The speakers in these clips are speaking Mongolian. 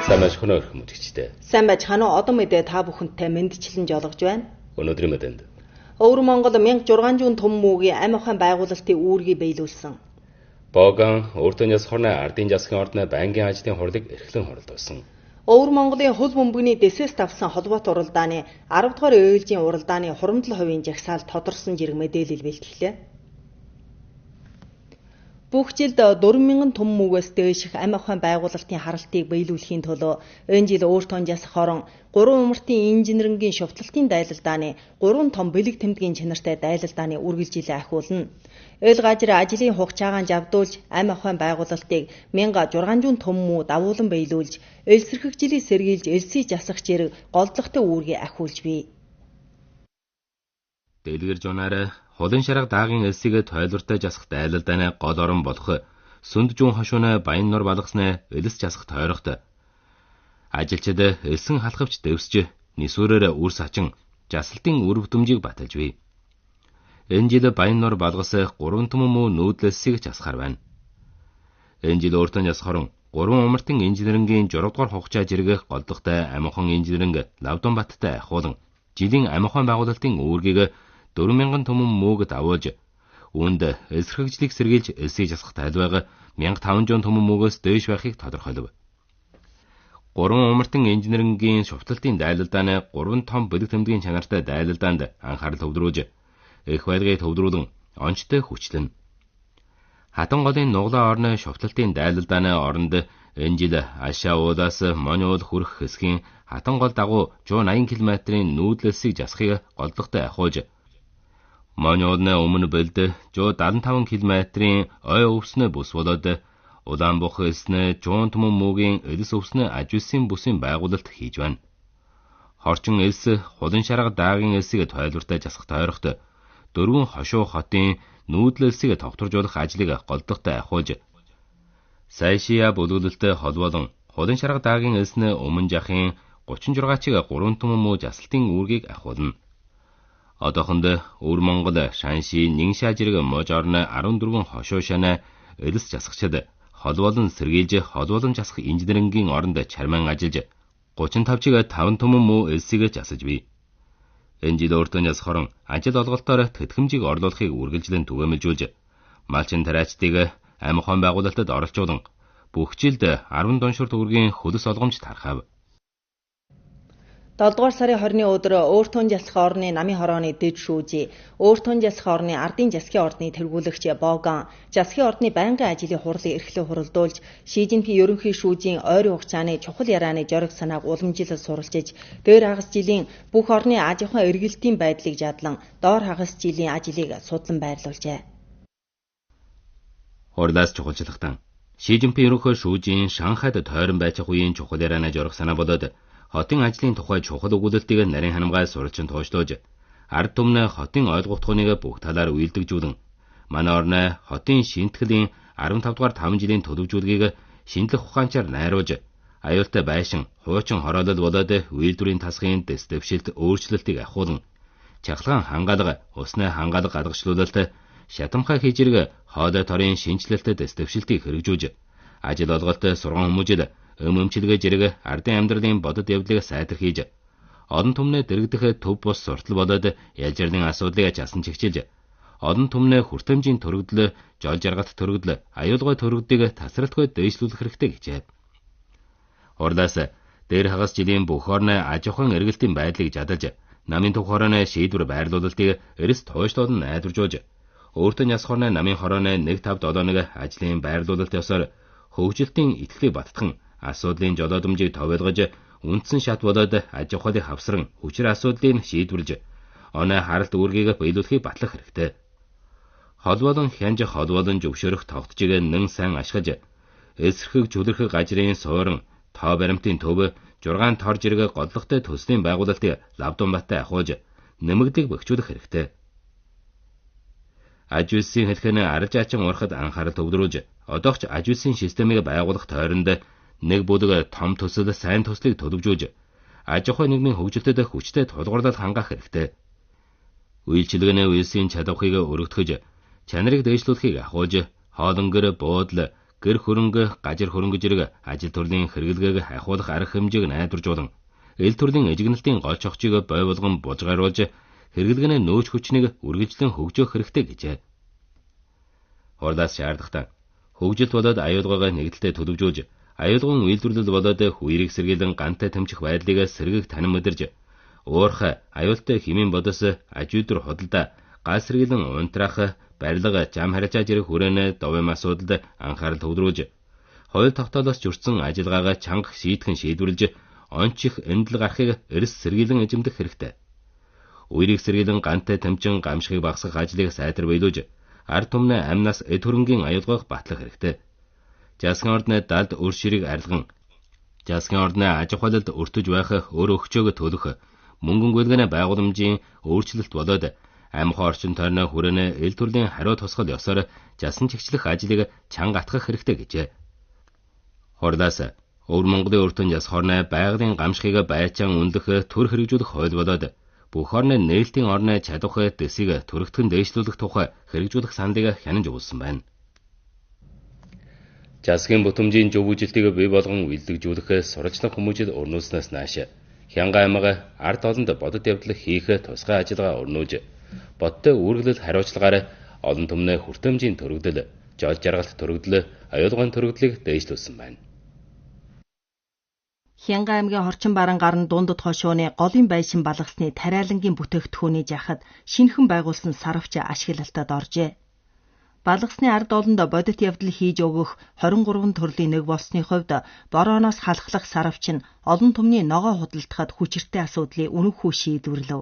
Сайн байцгаана уу хүмүүжигчдээ. Сайн байцгаана уу, одоо мэдээ та бүхэнтэй мэндчилэн жолгож байна. Өнөөдрийн мэдээнд Өвөр Монгол 1600 том мүүгийн ам ухаан байгуулалтын үүргийг биелүүлсэн. Боган өөртөө яс хорны ардын засгийн ордны байнгын ажлын хурлыг эрхлэн хуралдуулсан. Өвөр Монголын хөл бөмбөгний дэсээс тавсан холбоот уралдааны 10 дугаар ээлжийн уралдааны хурамдал хувийн жагсаал тодорсон зэрэг мэдээлэл бэлтгэлээ. Бүх жилд 4000 том мүгээс дээших ам ухаан байгуулалтын харалтыг биелүүлэхийн төлөө энэ жил өөртөө жасах хорон 3 умартын инженерингийн шувтлалтын дайлалдааны 3 том бэлэг тэмдгийн чанартай дайлалдааны үргэлжилээ ахиулна. Ил газар ажлын хугацаагаа жавдуулж ам ухаан байгуулалтыг 1600 том мүү давуулан биелүүлж, элсэрхэгжлийг сэргийлж, элсийг жасах зэрэг голдлоготой үүргийг ахиулж бий. Дэлгэр жунаар хулын шарга даагийн элсийг тойлортой жасах дайлалдааны гол орон болох Сүнд жүүн хошууны Баян нур балгасны элс жасах тойрогт ажилчид элсэн халахвч дэвсэж нисвэрээр үрс ачин жасалтын үр бүтээмжийг баталж бий. Энэ жил Баян нур балгас 3 түмэн мүү нүүдлэлсийг жасахар байна. Энэ жил өөртөө жасахорон 3 умартын инженерингийн 6 дугаар хугацаа жиргэх голдогтой амихан инженеринг Лавдунбаттай ахиулан жилийн амихан байгуулалтын үүргийг 4000 түмэн мөөг давуулж үүнд эсрэгжлийг сэргийлж элсийг жасах тайлбайг 1500 түмэн мөөгөөс дээш байхыг тодорхойлов. 3 умартын инженерингийн шувталтын дайлалдааны 3 том бэлэг тэмдгийн чанартай дайлалдаанд анхаарал төвлөрүүлж эх байлгыг төвлөрүүлэн онцтой хүчлэнэ. Хатан голын нуглаа орны шувталтын дайлалдааны оронд энэ жил Ашаа уулаас Монь уул хүрэх хэсгийн хатан гол дагуу 180 км-ийн нүүдлэлсийг жасахыг голдлоготой ахиулж Монь уулны өмнө бэлд 175 км-ийн ой өвснө бүс болоод Улаанбух элснэ 100 түмэн мүүгийн элс өвснө ажүүлсэн бүсийн байгуулалт хийж байна. Хорчин элс хулан шарга даагийн элсийг тойлортой жасах тойрогт 4 хошуу хотын нүүдлэлсийг тогтворжуулах ажлыг голдогтой ахиулж Сайшия бүлэглэлтэй холбоолон хулан шарга даагийн элснэ өмнө жахын 36 чиг 3 түмэн мүү жасалтын үүргийг ахиулна. Одоохонд Өвөр Монгол, Шанши, Нинша зэрэг муж орны 14 хошуу шанаа элс жасагчид холбоолон сэргийлж холбоолон жасах инженерингийн оронд чарман ажиллаж 35 чиг 5 түмэн мүү элсийг жасаж бий. Энэ жил өөртөө ясахорон ажил олголтоор тэтгэмжийг орлуулахыг үргэлжлэн түгээмэлжүүлж малчин тариачдыг ам ухаан байгуулалтад оролцуулан бүх жилд 10 доншор төгрөгийн хөлс олгомж тархав. 7 дугаар сарын 20-ны өдөр Өөртөн жасах орны намын хорооны дэд шүүжи, Өөртөн жасах орны ардын засгийн ордны тэргүүлэгч Боган засгийн ордны байнгын ажлын хурлыг эрхлэн хуралдуулж, Ши Жинпин ерөнхий шүүжийн ойрын хугацааны чухал ярианы зориг санааг уламжилал суралцж, дээр хагас жилийн бүх орны аж ахуйн эргэлтийн байдлыг жадлан, доор хагас жилийн ажлыг судлан байрлуулжээ. Хурлаас чухалчлахтан Ши Жинпин ерөнхий шүүжийн Шанхайд тойрон байж үеийн чухал ярианы зориг санаа болоод хотын ажлын тухай чухал өгүүлэлтийг нарийн ханамгай суралцсан туушлууж ард түмнээ хотын ойлгогдохууныг бүх талаар уйлдэгжүүлэн манай орны хотын шинэтгэлийн 15 дугаар 5 жилийн төлөвжүүлгийг шинжлэх ухаанчаар найруулж аюултай байшин хуучин хороолол болоод үйлдвэрийн тасгийн дэс дэвшилт өөрчлөлтийг ахиулан чахалгаан хангаалга усны хангаалга гадагшлуулалт шатамхай хийжрэг хоолой торын шинэчлэлт дэс дэвшилтийг хэрэгжүүлж ажил олголт сурган хүмүүжил өмөмчилгээ зэрэг ардын амьдралын бодит явдлыг сайтар хийж олон түмнээ дэрэгдэх төв бус суртал болоод ялжирлын асуудлыг часан чигчилж олон түмнээ хүртээмжийн төрөгдөл, жол жаргалт төрөгдөл, аюулгүй төрөгдлийг тасралтгүй дээшлүүлэх хэрэгтэй гэжээ. Хурлаас дээр хагас жилийн бүх орны аж ахуйн эргэлтийн байдлыг жадалж намын төв хорооны шийдвэр байрлуулалтыг эрс туушлуулан найдваржуулж өөртөө няс хорны намын хорооны 1571 ажлын байрлуулалт ёсоор хөгжилтийн итгэлийг баттхан асуудлын жолоодомжийг товойлгож үндсэн шат болоод аж ахуйн хавсран хүчээр асуудлыг шийдвэрлэж оноо харалт үүргийг биелүүлэхийг батлах хэрэгтэй. Холбоолон хянж холбоолон зөвшөөрөх тогтжийг нэн сайн ашиглаж эсрэхэг чөлөрхөг газрын суурин тоо баримтын төв 6 тор жирэг годлоготой төслийн байгуулалтыг Лавдунбаттай ахиулж нэмэгдлийг бэхжүүлэх хэрэгтэй. Аж үйлсийн хэлхэн арж ачин урахад анхаарал төвлөрүүлж одоогч аж үйлсийн системийг байгуулах тойронд нэг бүлэг том төсөл сайн төслийг төлөвжүүлж аж ахуй нийгмийн хөгжилтөд хүчтэй тулгуурлал хангах хэрэгтэй. Үйлчилгээний үйлсийн чадварыг өргөтгөж чанарыг дээшлүүлэхийг ахиулж хоолонгор, буудал, гэр хөрөнгө, гажир хөрөнгө зэрэг ажил төрлийн хэрэглэгээг ахиулах арга хэмжээг найдваржуулан эл төрлийн эжигнэлтийн гол чогчийг бой болгон бужгааруулж хэрэглэгэний нөөц хүчнийг үргэлжлэн хөгжөөх хэрэгтэй гэжээ. Хурлаас шаардлагатай хөгжилт болоод аюулгайгаа нэгдэлтэй төлөвжүүлж аюулгүйн үйлдвэрлэл болоод үерийг сэргийлэн гантай тэмчих байдлыг сэргэг танин мэдэрж уурхай аюултай химийн бодос аж үйлдвэр худалдаа гал сэргийлэн унтраах барилга зам харилцаа зэрэг хүрээний довын асуудалд анхаарал төвлөрүүлж хууль тогтоолоос зөрчсөн ажиллагаагаа чанга шийтгэн шийдвэрлэж онц их эндэл гарахыг эрс сэргийлэн эзэмдэх хэрэгтэй. Үерийг сэргийлэн гантай тэмчин гамшигыг багасгах ажлыг сайтар биелүүлж ард түмний амнаас эд хөрөнгийн аюулгайг батлах хэрэгтэй. Засгийн ордны далд өр ширийг арилган засгийн ордны аж ахуйлалд өртөж байх өр өгчөөг төлөх мөнгөн гүйлгээний байгууламжийн өөрчлөлт болоод амхаа орчин тойрны хүрээний эл төрлийн хариу тусгал ёсоор жасан чигчлэх ажлыг чанга атгах хэрэгтэй гэжээ. Хурлаас Өвөр Монголын өртөн жас хорны байгалийн гамшигыг байчаан үнэлэх төр хэрэгжүүлэх хууль болоод бүх орны нээлтийн орны чадвах дэсийг төрөгтгөн дээшлүүлэх тухай хэрэгжүүлэх саналыг хянан жуулсан байна. Засгийн бүтэмжийн зөв үжилтийг бий болгон үйлдэгжүүлэх сурвалжлах хүмүүжил өрнүүлснээс нааш Хянга аймаг ард олонд бодит явдал хийх тусгай ажиллагаа өрнүүлж бодтой үүргэлэл хариуцлагаар олон түмний хүртээмжийн төрөгдөл, жол жаргалт төрөгдөл, аюулгүйн төрөгдлийг дээшлүүлсэн байна. Хянга аймгийн Хорчин баран гарan дундад хошууны голын байшин балгасны тариалангийн бүтээгдэхүүний жахад шинэхэн байгуулсан сарвч ашиглалтад оржээ. Балгасны ард олонд бодит явдал хийж өгөх 23 төрлийн нэг болсны хувьд борооноос халахлах сарвч нь олон түмний ногоо худалдахад хүчиртэй асуудлыг үнэхүү шийдвэрлэв.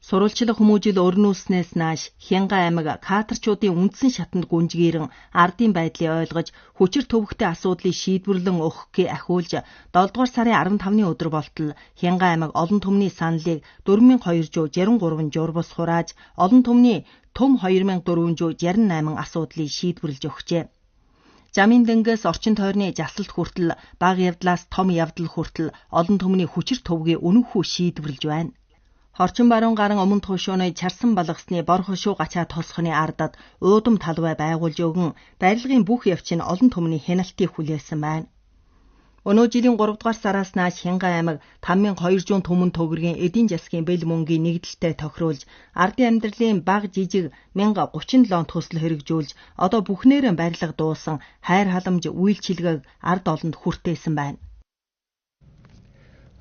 Сурвалжлах хүмүүжил өрнүүлснээс нааш Хянга аймаг кадрчуудын үндсэн шатанд гүнжгийрэн ардын байдлыг ойлгож хүчир төвөгтэй асуудлыг шийдвэрлэн өгөхийг ахиулж 7 дугаар сарын 15-ны өдөр болтол Хянга аймаг олон түмний саналыг 4263 журбас хурааж олон түмний төм 2468 асуудлыг шийдвэрлэж өгчээ. Замын дөнгөөс орчин тойрны жасалт хүртэл бага явдлаас том явдал хүртэл олон түмний хүчир төвгийг үнэхүү шийдвэрлэж байна. Хорчин баруун гарan өмнө тушууны чарсан балгасны бор хошуу гачаа тосхны ардад уудам талбай байгуулж өгөн барилгын бүх явц нь олон түмний хяналтыг хүлээсэн байна. Өнөө жилийн 3 дугаар сараас нааш Хянга аймаг 5200 түмэн төгрөгийн эдийн засгийн бэл мөнгийн нэгдэлтэй тохируулж ардын амьдралын бага жижиг 1037 төсөл хэрэгжүүлж одоо бүхнээрээ барилга дуусан хайр халамж үйлчилгээг ард олонд хүртээсэн байна.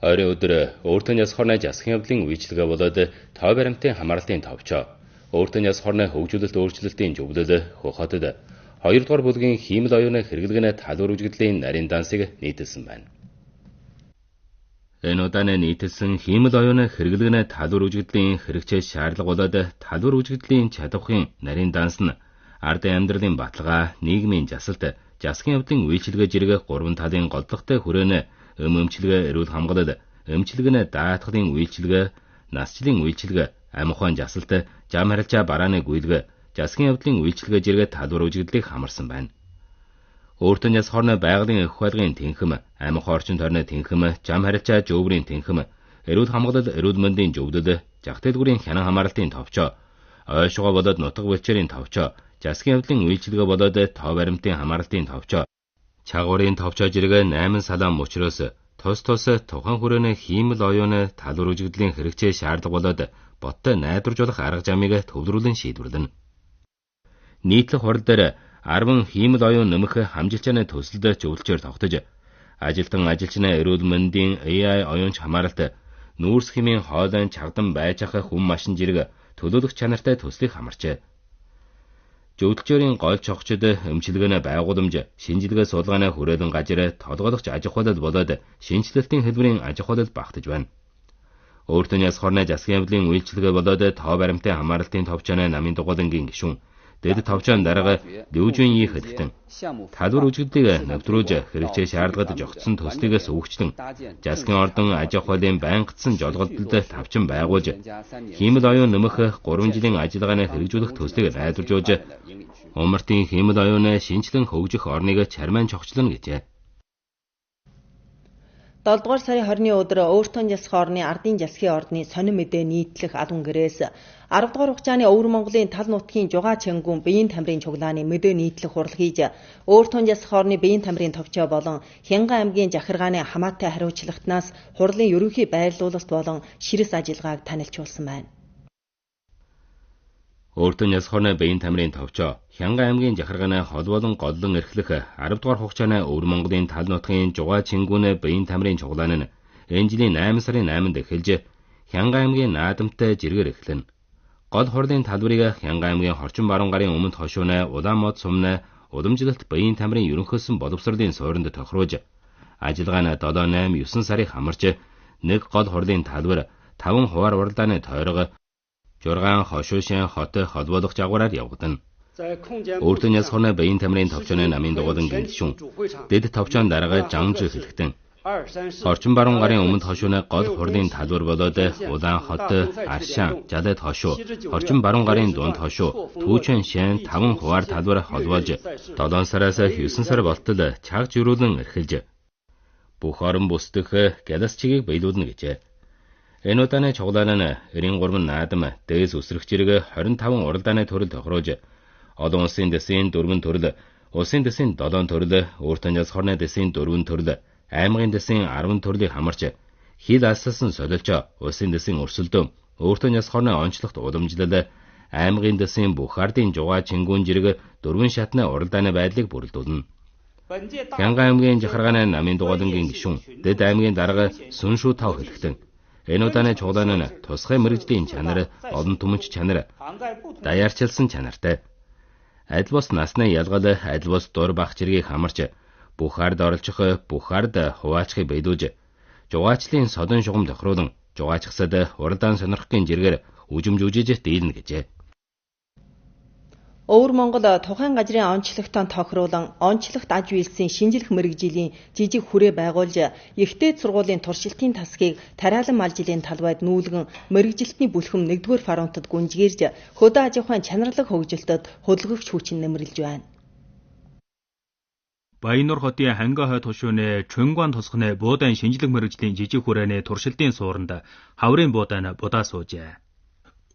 Ойрын өдөр өөртөө яс хорны засгийн явдлын үйлчилгээ болоод тоо баримтын хамаарлтын товчоо, өөртөө яс хорны хөгжүүлэлт өөрчлөлтийн зөвлөл Хөхотод 2 дугаар бүлгийн хиймэл оюуны хэрэглээний талбар үзэгдлийн нарийн дансыг нийтэлсэн байна. Энэ удааны нийтэлсэн хиймэл оюуны хэрэглээний талбар үзэгдлийн хэрэгцээ шаардлага болоод талбар үзэгдлийн чадвахын нарийн данс нь ардын амьдралын баталгаа, нийгмийн жасалт, засгийн явдлын үйлчилгээ зэрэг гурван талын голдлоготой хүрээний эмчилгээ, эрүүл хамгаалал, эмчилгээний даатгалын үйлчилгээ, насчлалын үйлчилгээ, ам ухаан жасалт, зам харилцаа барааны гүйлгээ, засгийн явдлын үйлчилгээ зэрэг талбар үзэгдлийг хамарсан байна. Өөртөө яс хорны байгалийн эх байлгын тэнхэм, ам ухаан орчин тойрны тэнхэм, зам харилцаа жөөврийн тэнхэм, эрүүл хамгаалал, эрүүл мэндийн зөвлөл, зах дэлгүүрийн хянан хамаарлтын товчоо, ойшгоо болоод нутаг бэлчээрийн товчоо, засгийн явдлын үйлчилгээ болоод тоо баримтын хамаарлтын товчоо, чагуурын товчоо зэрэг 8 салаан мөчрөөс тус тус тухайн хүрээний хиймэл оюуны талбар үзэгдлийн хэрэгцээ шаардлага болоод бодтой найдваржуулах арга замыг төвлөрүүлэн шийдвэрлэнэ. Нийтлэх хурал дээр 10 хиймэл оюун нэмэх хамжилчааны төсөлд зөвлөчөөр тогтож ажилтан ажилчны эрүүл мэндийн AI оюунч хамааралт нүүрс химийн хоолойн чагдан байж ахах хүм машин зэрэг төлөөлөх чанартай төслийг хамарчээ. Зөвлөчөөрийн гол чогчид эмчилгээний байгууламж, шинжилгээ судалгааны хүрээлэн гажир толгойлогч аж ахуйлал болоод шинэчлэлтийн хэлбэрийн аж ахуйлал багтаж байна. Өөртөө яс хорны засгийн явдлын үйлчилгээ болоод тоо баримтын хамаарлтын товчооны намын дугуйлангийн гишүүн дэд товчоон дарга Лүжүн хэлэхдээ талбар үзэгдлийг нэвтрүүлж хэрэгцээ шаардлагад жогцсон төслийг сөвөгчлөн засгийн ордон аж ахуйлын байнгатсан жолгодолд тавчин байгуулж хиймэл оюун нэмэх 3 жилийн ажиллагааны хэрэгжүүлэх төслийг найдваржуулж умартын хиймэл оюуны шинэчлэн хөгжих орныг чармайн чогчлоно гэжээ. 7 дугаар сарын 20-ны өдөр Өөртөн засах орны ардын засгийн ордны сонин мэдээ нийтлэх албан гэрээс 10 дугаар хугацааны Өвөр Монголын тал нутгийн Жугаа Чангүн биеийн тамирын цуглааны мэдээ нийтлэх хурал хийж Өөртөн засах орны биеийн тамирын товчоо болон Хянган аймгийн захиргааны хамаатай хариуцлагатнаас хурлын ерөнхий байрлуулалт болон ширэс ажиллагааг танилцуулсан байна. Өөртөн засах орны биеийн тамирын товчоо Хянган аймгийн захиргааны хол болон голлон эрхлэх 10 дугаар хугацааны Өвөр Монголын тал нутгийн Жугаа Чингүнэ биеийн тамирын цуглаан нь энэ жилийн 8 сарын 8-нд эхэлж Хянган аймгийн наадамтай жиргэр эхлэнэ. Гол хурлын талбарыг Хянган аймгийн хорчин баруун гарын өмнөд хошууны Улаанмод сумны уламжлалт биеийн тамирын ерөнхийлсөн боловсролын суурьнд тохируулж ажиллагаа нь 7 8 9 сарыг хамарч нэг гол хурлын талбар 5 хуваар уралдааны тойрого 6 хошуушин хот холбоолох загвараар явагдана. Өөртөө яс хорны биеийн тамирын товчооны намын дугуулan гиндшүүн дэд товчоон дарга Жанжи хэлэхтэн Орчин баруун гарын өмнөд хошууны гол хурлын талбар болоод Улаан хот, Аршаан, Жалайд хошуу, Орчин баруун гарын дунд хошуу, Түүчэн шин 5 хуваар талбар холбоолж 7 сараас 9 сар болтол чаг жирүүлэн эрхэлж бүх орон бүс дэх галас чигийг биелүүлнэ гэжээ. Энэ удааны цуглаан нь 93 наадам дээс өсрөх зэрэг 25 уралдааны төрөл тохируулж олон улсын дэсийн 4 төрөл, улсын дэсийн 7 төрөл, Өөртөн яс хорны дэсийн 4 төрөл, аймгийн дэсийн 10 төрлийг хамарч хил алсалсан солилцоо улсын дэсийн өрсөлдөөн, Өөртөн яс хорны онцлогт уламжлал, аймгийн дэсийн бүх ардын жугаа чингүн зэрэг 4 шатны уралдааны байдлыг бүрэлдүүлнэ. Хянган аймгийн захиргааны намын дугуулангийн гишүүн, Дэд аймгийн дарга Сүншүү тав хэлэхтэн энэ удааны цуглаан нь тусгай мэргэжлийн чанар, олон түмэнч чанар, даяарчилсан чанартай. Адил бус насны ялгал, адил бус дур бах зэргийг хамарч бүх ард оролцох, бүх ард хуваалцахыг биелүүлж жугаачлалын содон шугам тохируулан жугаачсад уралдаан сонирхохын жиргээр үжимж үжиж дийлнэ гэжээ. Өвөр Монгол тухайн газрын онцлогтой тохируулан онцлогт аж үйлсийн шинжлэх мэргэжлийн жижиг хүрээ байгуулж ихтэй сургуулийн туршилтын тасгийг тариалан малжилын талбайд нүүлгэн мэргэжилтний бүлхэм 1-р фронтод гүнжгэрж хөдөө аж ахуйн чанарлаг хөгжилтөд хөдөлгөгч хүчин нэмэрлж байна. Баяннуур хотын Хангай хойд хошууны Чунгуан тосгоны буудаан шинжлэх мэргэжлийн жижиг хүрээний туршилтын сууранд хаврын буудаан будаа суужээ.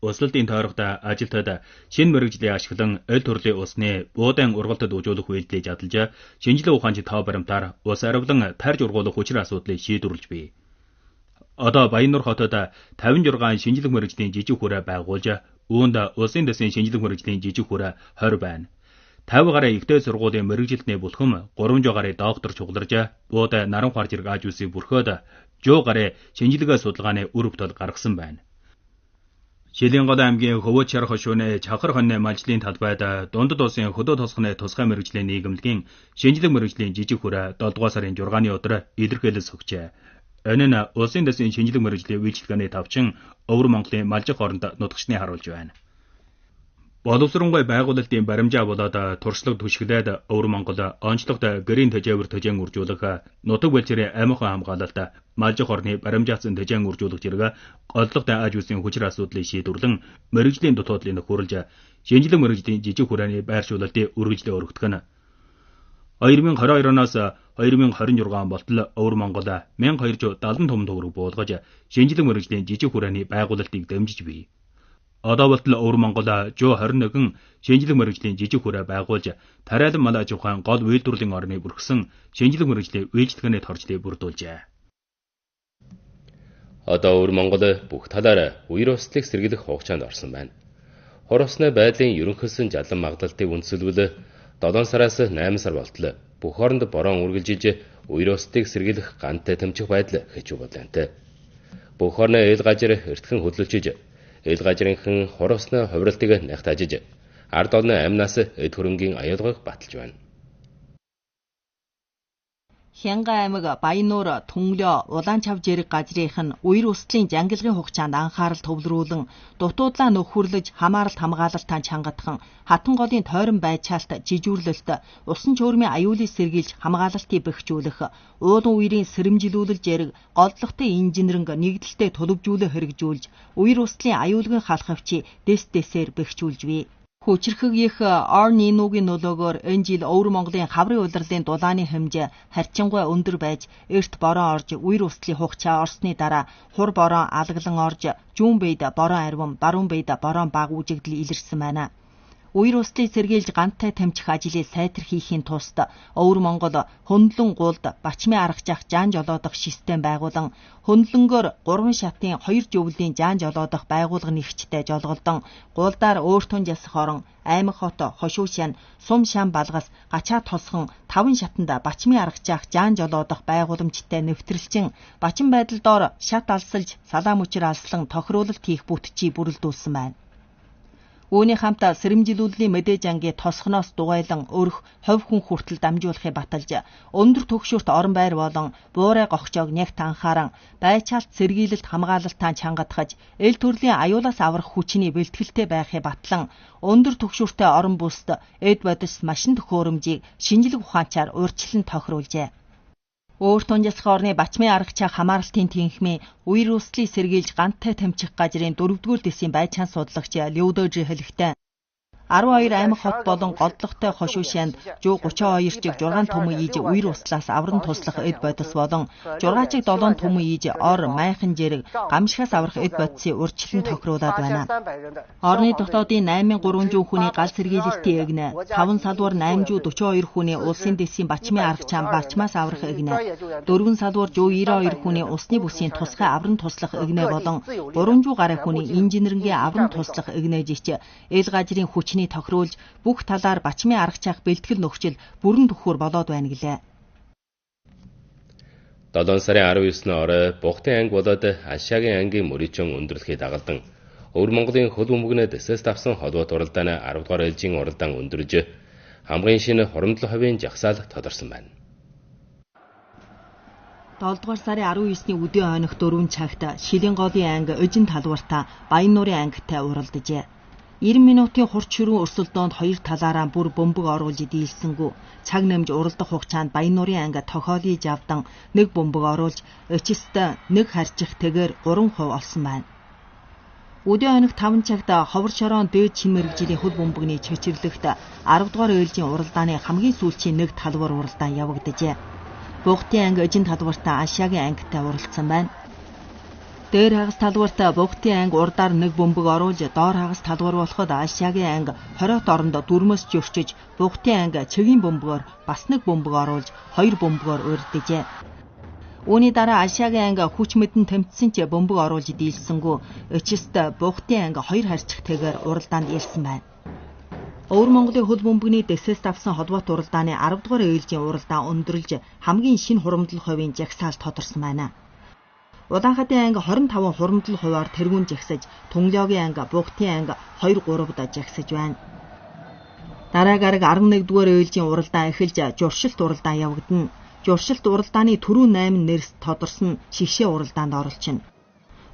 Услалтын тойрогт ажилтнууд шинэ мэргэжлийг ашиглан аль төрлийн усны буудаан ургалтад үжүүлэх үйлдэлийг задлж шинжлэх ухаанч тоо баримтаар ус аривлан тарж ургуулах хүчээр асуудлыг шийдвэрлэж бий. Одоо Баяннуур хотод 56 шинжлэх мэргэжлийн жижиг хүрээ байгуулж үүнд улсын дэсийн шинжлэх мэргэжлийн жижиг хүрээ 20 байна. 50 гаруй ихтэй сургуулийн мэргэжилтний бүлхэм 300 гаруй доктор чугларж буудай наран ухаар зэрэг аж үйлсийг бүрхээд 100 гаруй шинжилгээ судалгааны үр бүтээл гаргасан байна. Шилийн гол аймгийн Хөвөөд шар хошууны Чанхар хоньны малжлын талбайд дундад улсын хөдөө тосгоны тусгай мэргэжлийн нийгэмлэгийн шинжлэх мэргэжлийн жижиг хүрээ 7 дугаар сарын 6-ны өдөр илэрхийлэл сөхжээ. Энэ нь улсын дэсийн шинжлэх мэргэжлийн үйлчилгээний тавчин Өвөр Монголын малжих оронд нутагчны харуулж байна. Боловсронгүй байгуулалтын баримжаа болоод туршлага түшиглээд Өвөр Монгол онцлогт гэрийн тэжээвэр тэжээн үржүүлэх, нутаг бэлчээрийн амихан хамгаалалт, малжих орны баримжаацсан тэжээн үржүүлэх зэрэг голлохтой аж үйлсийн хүчээр асуудлыг шийдвэрлэн мэргэжлийн дутуудлыг нөхөрлж шинжлэх мэргэжлийн жижиг хүрээний байршуулалтыг үргэлжлээ өргөдөх нь. 2022 оноос 2026 он болтол Өвөр Монгол 1270 том төгрөг буулгаж шинжлэх мэргэжлийн жижиг хүрээний байгуулалтыг дэмжиж бий. Одоо болтол Өвөр Монгол 121 шинжлэх мэргэжлийн жижиг хүрээ байгуулж тариалан мал аж ахуйн гол үйлдвэрлэлийн орныг бүрхсэн шинжлэх мэргэжлийн үйлчилгээний торжлыг бүрдүүлжээ. Одоо Өвөр Монгол бүх талаар үер услыг сэргийлэх хугацаанд орсон байна. Хор усны байдлын ерөнхийлсөн жалан магадлалтыг үндсэлбэл 7 сараас 8 сар болтол бүх оронд борон үргэлжилж үер услыг сэргийлэх гантай тэмчих байдал хэчүү бодлонтой. Бүх орны эл гажир эртхэн хөдөлжиж эл гажрынхан хор усны хувиралтыг нягт ажиж ард олны амнаас эд хөрөнгийн аюулгайг баталж байна. Хянган аймаг, Баяннуур, Түнлөө, Улаанчав зэрэг газрынх нь үер услын жангилгын хугацаанд анхаарал төвлөрүүлэн дутуудлаа нөхөрлөж хамааралт хамгаалалтаа чангатхан хатан голын тойрон байчаалт жижүүрлэлт усан чөөрмийн аюулыг сэргийлж хамгаалалтыг бэхжүүлэх, уулын үерийн сэрэмжилүүлэл зэрэг голдлоготой инженеринг нэгдэлтэй төлөвжүүлэн хэрэгжүүлж үер услын аюулгүй халахвчийг дэс дэсээр бэхжүүлж бий. Хүчирхэг их Ар-Ниногийн нөлөөгөөр энэ жил Өвөр Монголын хаврын улирлын дулааны хэмжээ харьцангуй өндөр байж, эрт бороо орж үер услын хугацаа орсны дараа хур бороо алаглан орж, зүүн бийд бороо ариван, баруун бийд бороо бага үжигдэл илэрсэн байна. Үер услыг сэргийлж гантай тамчих ажлыг сайтар хийхийн тулд Өвөр Монгол хөндлөн гулд бачмын аргачаах жаан жолоодох систем байгуулан хөндлөнгөөр 3 шатын 2 зөвлөлийн жаан жолоодох байгууллага нэгчтэй жолголдон гулдаар өөртөө жасах орон аймаг хот хошуу шан сум шам балгас гачаа тосхон 5 шатанд бачмын аргачаах жаан жолоодох байгууламжтай нэвтрэлчин бачин байдал доор шат алсалж салаа мөчөр алслан тохируулалт хийх бүтчийг бүрэлдүүлсэн байна. Үүний хамт сэрэмжилүүллийн мэдээ жангийн тосхноос дугайлан өрх хувь хүн хүртэл дамжуулахыг баталж өндөр түгшүүрт орон байр болон буурай гогчоог нягт анхааран байчаалт сэргийлэлт хамгаалалтаа чангатгаж эл төрлийн аюулаас аврах хүчний бэлтгэлтэй байхыг батлан өндөр түгшүүртэй орон бүст эд бодис машин төхөөрөмжийг шинжлэх ухаанчаар урьдчилан тохируулжээ. Өөр тунжасах орны Бачмын аргачаа хамааралтын тэнхмийн үер услыг сэргийлж гантай тамчих газрын 4-р дэсийн байчаан судлагч Левдожи хэлэхдээ 12 аймаг хот болон голдлоготой хошуу шанд 132 чиг 6 түмэн ийж үер услаас авран туслах эд бодис болон 6 чиг 7 түмэн ийж ор майхан зэрэг гамшигаас аврах эд бодисыг урьдчилан тохируулад байна. Орны дотоодын 8300 хүний гал сэргийлэлтийн эгнэ, 5 салвар 842 хүний улсын дэсийн Бачмын аргачаан бачмаас аврах эгнэ, 4 салвар 192 хүний усны бүсийн тусгай авран туслах эгнэ болон 300 гаруй хүний инженерингийн авран туслах эгнэ жигч эл газрын хүчний тохируулж бүх талаар Бачмын аргачаах бэлтгэл нөхцөл бүрэн түлхүүр болоод байна гэлээ. 7 сарын 19-ны орой Бугтын анги болоод Алшаагийн ангийн мөрийчөн өндөрлөхийг дагалдан Өвөр Монголын хөл бөмбөгнөө дэсээс давсан холбоот уралдааны 10 дугаар ээлжийн уралдаан өндөрж хамгийн шинэ хурамдлал хувийн жагсаал тодорсон байна. 7 дугаар сарын 19-ний өдийн хойнох 4 цагт Шилийн голын анги Ожин талвартаа Баян нуурын ангитай уралджээ. 90 минутын хурц ширүүн өрсөлдөөнд хоёр талаараа бүр бөмбөг оруулж дийлсэнгүү. Цаг нэмж уралдах хугацаанд Баян нуурын анги тохиолын жавдан нэг бөмбөг оруулж очист нэг харчих тэгээр 3% олсон байна. Өдийн хойнох 5 цагт ховор шороон дээд шин мэргэжлийн хөл бөмбөгний чичирлэгт 10 дугаар ээлжийн уралдааны хамгийн сүүлчийн нэг талбар уралдаан явагджээ. Бугтын анги Ожин талбартаа Алшаагийн ангитай уралдсан байна. Дээр хагас талбарт Бугтын анги урдаар нэг бөмбөг оруулж доор хагас талбар болоход Алшаагийн анги 20-т оронд дөрмөөс жөрчиж Бугтын анги чигийн бөмбөгөөр бас нэг бөмбөг оруулж хоёр бөмбөгөөр урьджээ. Үүний дараа Алшаагийн анги хүч мэдэн тэмцсэн ч бөмбөг оруулж дийлсэнгүү. Очист Бугтын анги хоёр харьцах тэгээр уралдаанд ирсэн байна. Өвөр Монголын хөл бөмбөгний дэсээс давсан холбоот уралдааны 10 дугаар ээлжийн уралдаан өндөрлж хамгийн шинэ хурамдлал хувийн жагсаал тодорсон байна. Улаанхатын анги 25 хурамдлал хувиар тэргүүн жагсаж, Түнлиогийн анги, Бугтын анги 2 3-д жагсаж байна. Дараагаар 11 дугаар ээлжийн уралдаан эхэлж журшилт уралдаан явагдана. Журшилт уралдааны түрүү 8 нэрс тодорсон шигшээ уралдаанд оролцоно.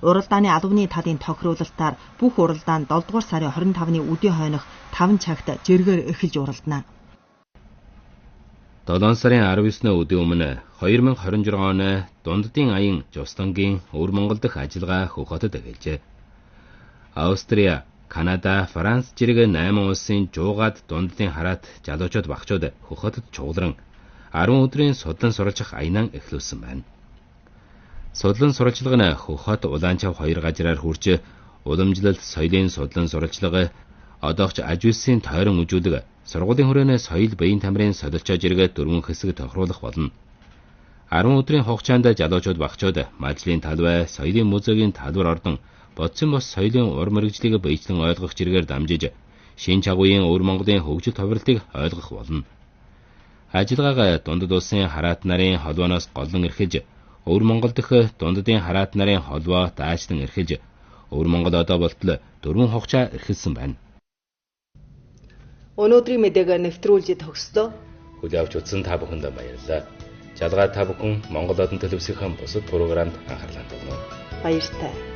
Уралдааны албаны талын тохируулалтаар бүх уралдаан 7 дугаар сарын 25-ны өдийн хойнох 5 цагт жиргээр эхэлж уралдана. 7 сарын 19-ны өдийн өмнө 2026 оны дунддын аян Жустангийн Өвөр Монгол дахь ажиллагаа Хөх хотод эхэлжээ. Австрия, Канада, Франц зэрэг 8 улсын жуугаад дунддын хараат залуучууд багчууд Хөх хотод чуулран 10 өдрийн судлан суралцах аянаа эхлүүлсэн байна. Судлан суралцлага нь Хөх хот Улаанчав хоёр газраар хүрч уламжлалт соёлын судлан суралцлага одоогч аж үйлсийн тойрон үжүүлэг сургуулийн хүрээний соёл баян тамирын солилцоо зэрэг дөрвөн хэсэг тохируулах болно. 10 өдрийн хугацаанд залуучууд багчууд мажлын талбай, соёлын музейгийн талбар ордон бодсон бос соёлын ур мэргэжлийг баяжлан ойлгох зэрэгээр дамжиж шин чаг үеийн Өвөр Монголын хөгжил товролтыг ойлгох болно. Ажиллагаагаа дундад улсын хараат нарын холбооноос голлон эрхэлж Өвөр Монгол дахь дундадын хараат нарын холбоо даашлан эрхэлж Өвөр Монгол одоо болтол дөрвөн хугацаа эрхэлсэн байна. Өнөөдрийн мэдээг нэвтрүүлж төгслөө. Хүлээн авч үзсэн та бүхэндээ баярлалаа. Жалгаа та бүхэн Монгол Одон телевизийн бусад програмд анхаарлаа хандуулна. Баяртай.